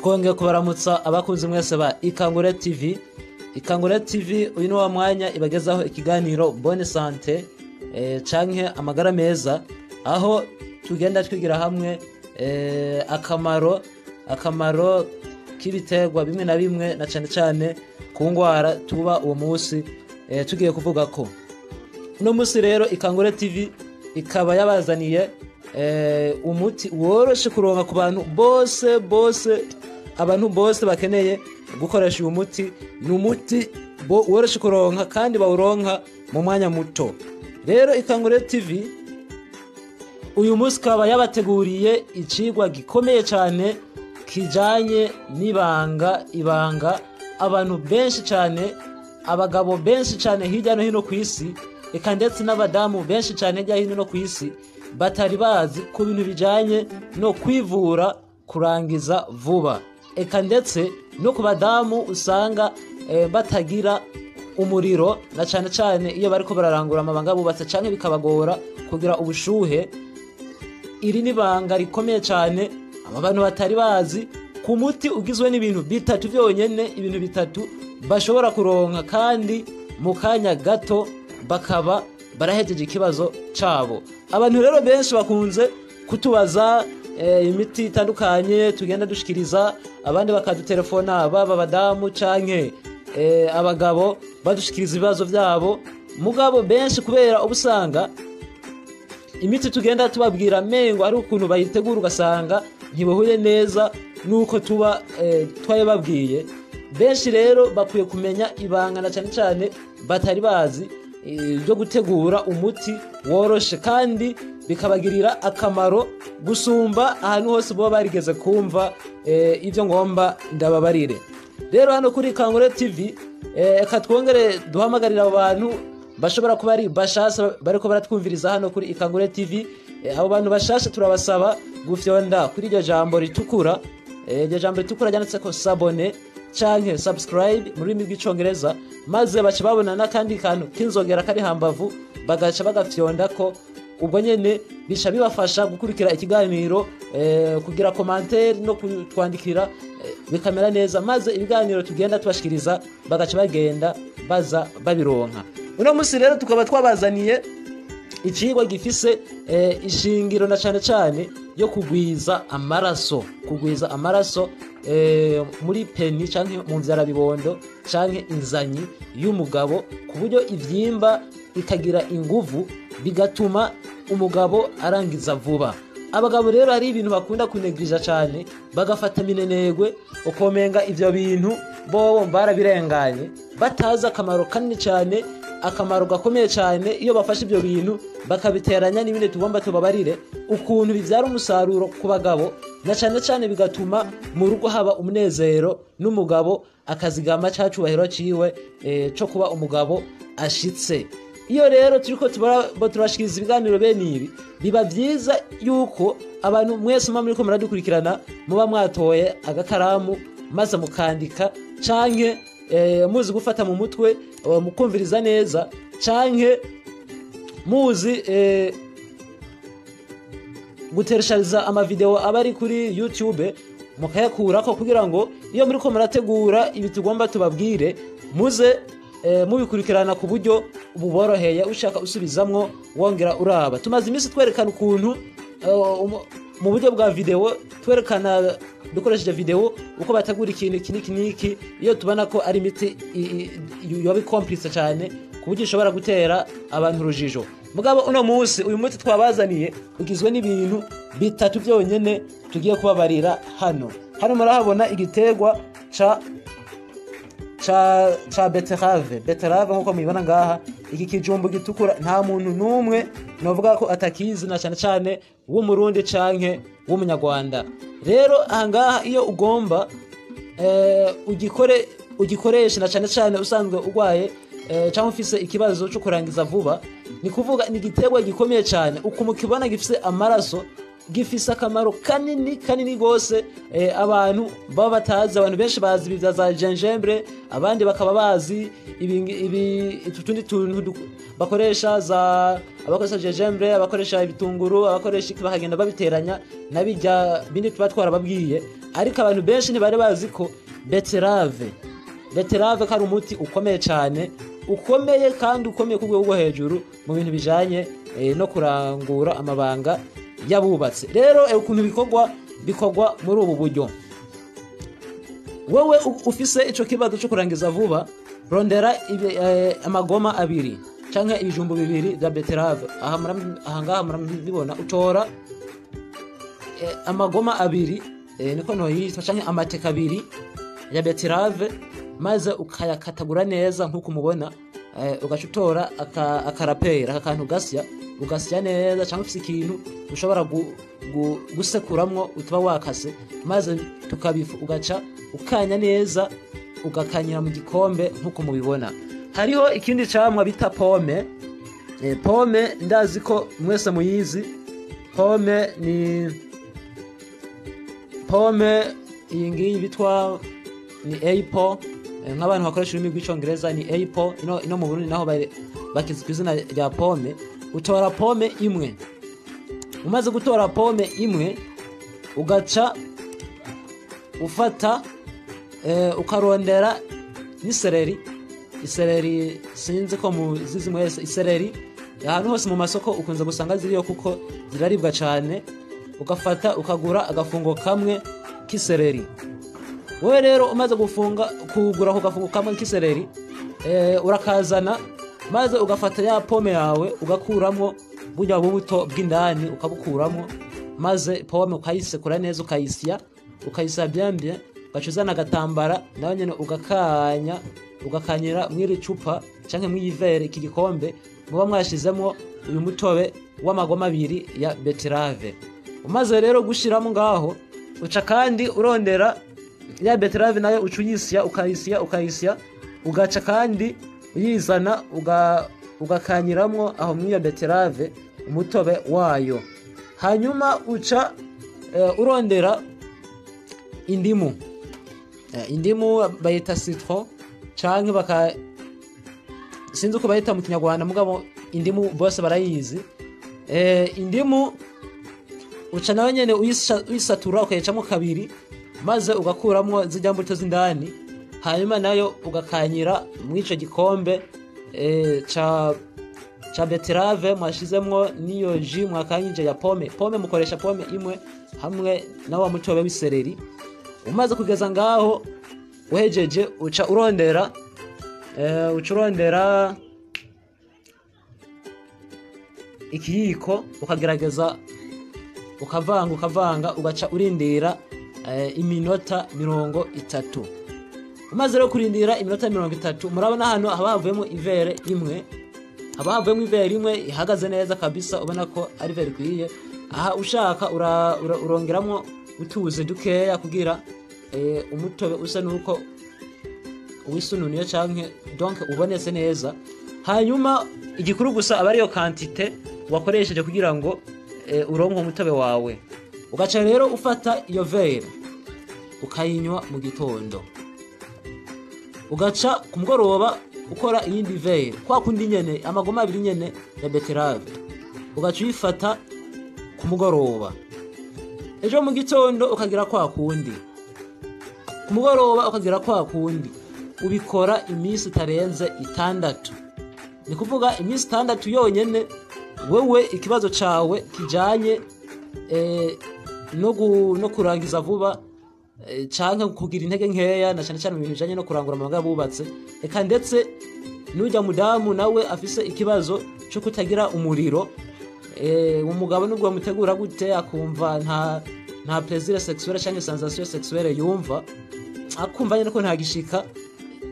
Twongeye kubaramutsa abakunzi mwese ba Ikangure TV. Ikangure TV, uyu ni wa mwanya ibagezaho ikiganiro Bonne Santé canke amagara meza, aho tugenda twigira hamwe akamaro k'ibiterwa bimwe na bimwe, na cane cane ku ngwara tuba uwo munsi tugiye kuvuga ko. Uno munsi rero Ikangure TV ikaba yabazaniye umuti woroshe kuronka ku bantu bose bose. Abantu bose bakeneye gukoresha uyu muti, ni umuti woroshe kuronka kandi bawuronka mu mwanya muto. Rero Ikangure TV uyu munsi ikaba yabateguriye icigwa gikomeye cyane kijanye n'ibanga, ibanga abantu benshi cyane, abagabo benshi cyane hirya no hino ku isi, eka ndetse n'abadamu benshi cyane hirya no hino ku isi batari bazi ku bintu bijanye no kwivura kurangiza vuba, eka ndetse no ku badamu usanga batagira umuriro, na cyane cyane iyo bariko bararangura amabanga bubatse, canke bikabagora kugira ubushuhe. Iri ni banga rikomeye cyane aba bantu batari bazi ku muti ugizwe n'ibintu bitatu byonyene, ibintu bitatu bashobora kuronka kandi mu kanya gato bakaba barahejeje ikibazo cabo. Abantu rero benshi bakunze kutubaza imiti itandukanye tugenda dushikiriza, abandi bakadutelefona, baba abadamu canke abagabo, badushikiriza ibibazo byabo. Mugabo benshi kubera ubusanga imiti tugenda tubabwira mengo ari ukuntu bayitegura, ugasanga ntibahuye neza nuko tuba twabibabwiye. Benshi rero bakwiye kumenya ibanga, na cyane cyane batari bazi, ryo gutegura umuti woroshe kandi bikabagirira akamaro gusumba ahantu hose baba barigeze kumva ibyo ngomba ndababarire. Rero hano kuri Kangure TV, reka twongere duhamagarira abo bantu bashobora kuba ari bashasha bariko baratwumviriza hano kuri Ikangure TV. Abo bantu bashasha turabasaba gufyonda kuri iryo jambo ritukura, iryo jambo ritukura ryanditse ko "s'abonner" canke "subscribe" mu rurimi rw'Icongereza, maze baca babona n'akandi kantu k'inzogera kari hambavu, bagaca bagafyonda ko. Ubwo nyene bica bibafasha gukurikira ikiganiro, kugira commentaire no kutwandikira, bikamera neza, maze ibiganiro tugenda tubashikiriza bagaca bagenda baza babironka. Uno munsi rero tukaba twabazaniye icigwa gifise ishingiro na cane cane yo kugwiza amaraso, kugwiza amaraso muri pénis canke mu mvyarabibondo canke inzanyi y'umugabo, ku buryo ivyimba ikagira inguvu, bigatuma umugabo arangiza vuba. Abagabo rero hari ibintu bakunda kunegirija cane, bagafata minenegwe, ukomenga ivyo bintu bobo barabirenganye, batazi akamaro kanini cyane, akamaro gakomeye cyane iyo bafashe ibyo bintu bakabiteranya n'ibindi tugomba tubabarire, ukuntu bibyara umusaruro ku bagabo, na cyane cyane bigatuma mu rugo haba umunezero n'umugabo akazigama cya cyubahiro ciwe co kuba umugabo ashitse. Iyo rero turiko turashikiriza ibiganiro bene ibi, biba byiza yuko abantu mwese muba muriko muradukurikirana muba mwatoye agakaramu maze mukandika, canke muzi gufata mu mutwe, mukumviriza neza, canke muzi gutereshariza amavideo aba ari kuri YouTube mukayakurako, kugira ngo iyo muriko murategura ibi tugomba tubabwire muze mubikurikirana ku buryo buboroheye, ushaka usubizamwo wongera uraba. Tumaze iminsi twerekana ukuntu mu buryo bwa video, twerekana dukoresheje video uko bategura ikintu iki n'iki n'iki, iyo tubona ko ari imiti yoba icompliqué cyane ku buryo ishobora gutera abantu urujijo. Mugabo uno munsi uyu muti twabazaniye ugizwe n'ibintu bitatu byonyene tugiye kubabarira hano. Hano murahabona igiterwa ca betterave. Betterave nkuko mubibona ngaha, iki kijumbu gitukura, nta muntu n'umwe novuga ko atakizi, na cyane cyane w'Umurundi canke w'Umunyarwanda. Rero aha ngaha iyo ugomba ugikore, ugikoreshe, na cyane cyane usanzwe urwaye cyangwa ufise ikibazo cyo kurangiza vuba, ni kuvuga ni igiterwa gikomeye cyane. Uko mukibona gifise amaraso. Gifise akamaro kanini kanini gose. Abantu baba batazi, abantu benshi bazi ibi za gingembre, abandi bakaba bazi ibi utundi tuntu bakoresha, za abakoresha gingembre, abakoresha ibitunguru, abakoresha iki, bakagenda babiteranya nabijya bindi tuba twarababwiye. Ariko abantu benshi ntibari bazi ko betterave ko ari umuti ukomeye cyane, ukomeye kandi ukomeye ku rwego rwo hejuru mu bintu bijanye no kurangura amabanga yabubatse. Rero ukuntu bikorwa muri ubu buryo: wowe ufise ico kibazo cyo kurangiza vuba, rondera amagoma abiri canke ibijumbu bibiri vya betterave. Aha ngaha murabibona, utora amagoma abiri, niko noyitwa, canke amateka abiri ya betterave, maze ukayakatagura neza nk'uko umubona. Ugaca utora akarapera, aka kantu gasya, ugasya neza, cyangwa ufise ikintu ushobora gusekuramwo utuba wakase, maze tukabifu, ugaca ukanya neza, ugakanyira mu gikombe nk'uko mubibona. Hariho ikindi camwa bita pomme. Pomme ndazi ko mwese muyizi. Pomme ni pomme iyi ngiyi bitwa ni apple. Nk'abantu bakoresha ururimi rw'Icongereza ni apple. Ino mu Burundi naho bakizi ku izina rya pomme. Utora pomme imwe. Umaze gutora pomme imwe, ugaca ufata ukarondera n'isereri. Isereri sinzi ko muzizi mwese. Isereri ahantu hose mu masoko ukunze gusanga ziriyo kuko ziraribwa cyane. Ugafata ukagura agafungo kamwe k'isereri. Wowe rero umaze gufunga, kugura ako gafungo kamwe k'isereri, urakazana, maze ugafata ya pomme yawe, ugakuramo burya bubuto bw'indani, ukabukuramo, maze pomme ukayisekura neza, ukayisya, ukayisya bien bien, ugaca uzana agatambara nawe nyene, ugakanya, ugakanyira mw'iri cupa canke mw'iyi verre, iki gikombe muba mwashizemwo uyu mutobe w'amagoma abiri ya betterave. Umaze rero gushiramo ngaho, uca kandi urondera ya betterave nayo, uca uyisya, ukayisya, ukayisya, ugaca kandi uyizana, ugakanyiramwo aho mw'iyo betterave umutobe wayo. Hanyuma uca urondera indimu. Indimu bayita citron canke baka, sinzi uko bayita mu Kinyarwanda, mugabo indimu bose barayizi. Indimu uca nawe nyene uyisatura, ukayicamo kabiri, maze ugakuramwo zirya mbuto z'indani, hanyuma nayo ugakanyira mw'ico gikombe ca betterave mwashizemwo n'iyo jus mwakanyije ya pomme. Pomme mukoresha pomme imwe hamwe na wa mutobe w'isereri. Umaze kugeza ngaho, uhejeje, uca urondera ikiyiko, ukagerageza ukavanga, ukavanga, ugaca urindira iminota 30. Umaze rero kurindira iminota 30, murabona hano haba havuyemo iverre imwe, haba havuyemo iverre imwe ihagaze neza kabisa, ubona ko ari verre ikwiye. Aha ushaka urongeramwo utuzi dukeya kugira umutobe usa nuko wisununuye canke donc ubonetse neza. Hanyuma igikuru gusa aba ariyo quantité wakoresheje kugira ngo uronke umutobe wawe. Ugaca rero ufata iyo verre ukayinywa mu gitondo, ugaca ku mugoroba ukora iyindi verre kwa kundi nyene, amagoma abiri nyene ya betterave, ugaca uyifata ku mugoroba. Ejo mu gitondo ukagira kwa kundi, ku mugoroba ukagira kwa kundi. Ubikora iminsi itarenze 6, ni kuvuga iminsi 6 yonyene. Wewe ikibazo cawe kijanye no kurangiza vuba canke kugira intege nkeya, na cyane cyane mu bintu bijanye no kurangura amabanga bubatse, eka ndetse n'ujya mudamu nawe afise ikibazo cyo kutagira umuriro, umugabo nubwo bamutegura gute akumva nta plaisir sexuel canke sensation sexuelle yumva, akumva nyene ko nta gishika,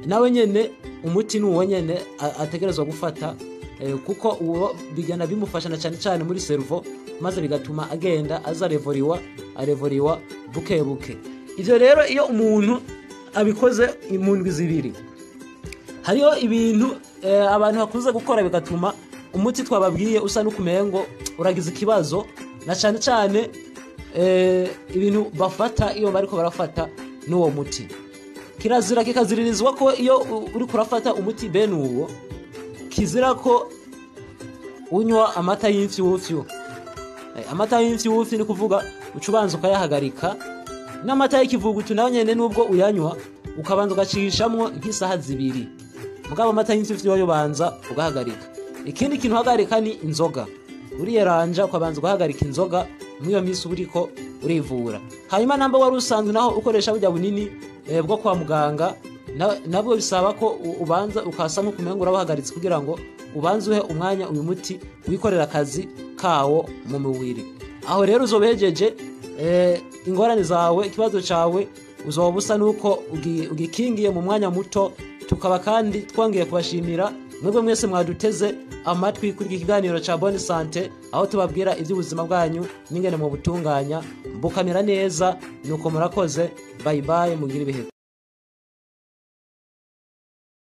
nawe nyene umuti ni uwo nyene ategerezwa gufata, kuko uwo bigenda bimufasha na cyane cyane muri cerveau, maze bigatuma agenda aza arevoriwa, arevoriwa buke buke. Ivyo rero iyo umuntu abikoze mu ndwi 2, hariho ibintu abantu bakunze gukora bigatuma umuti twababwiye usa n'ukumengo uragize ikibazo. Na cyane cyane ibintu bafata iyo bariko barafata n'uwo muti. Kirazira kikaziririzwa ko iyo uri kurafata umuti bene uwo, kizira ko unywa amata y'imfyufyu. Amata y'imfyufyu ni kuvuga uca ubanza ukayahagarika, n'amata y'ikivuguto nayo nyene nubwo uyanywa ukabanza ugacishamwo nk'isaha 2, mugabo amata y'imfyufyu yoyo ubanza ugahagarika. Ikindi kintu uhagarika ni inzoga, uriyeranja ukabanza ugahagarika inzoga muri iyo minsi uba uriko urivura. Hanyuma namba wari usanzwe naho ukoresha burya bunini bwo kwa muganga, nabwo bisaba ko ubanza ukasa nk'ukumenga urabuhagaritse kugira ngo ubanze uhe umwanya uyu muti wikorera akazi kawo mu mubiri. Aho rero uzobejeje ingorane zawe, ikibazo cawe uzoba usa nuko ugikingiye mu mwanya muto. Tukaba kandi twongeye kubashimira mwebwe mwese mwaduteze amatwi kuri iki kiganiro ca Bonne Sante, aho tubabwira iby'ubuzima bwanyu n'ingene mu butunganya bukamera neza. Nuko murakoze, bye bye, mugire ibihe.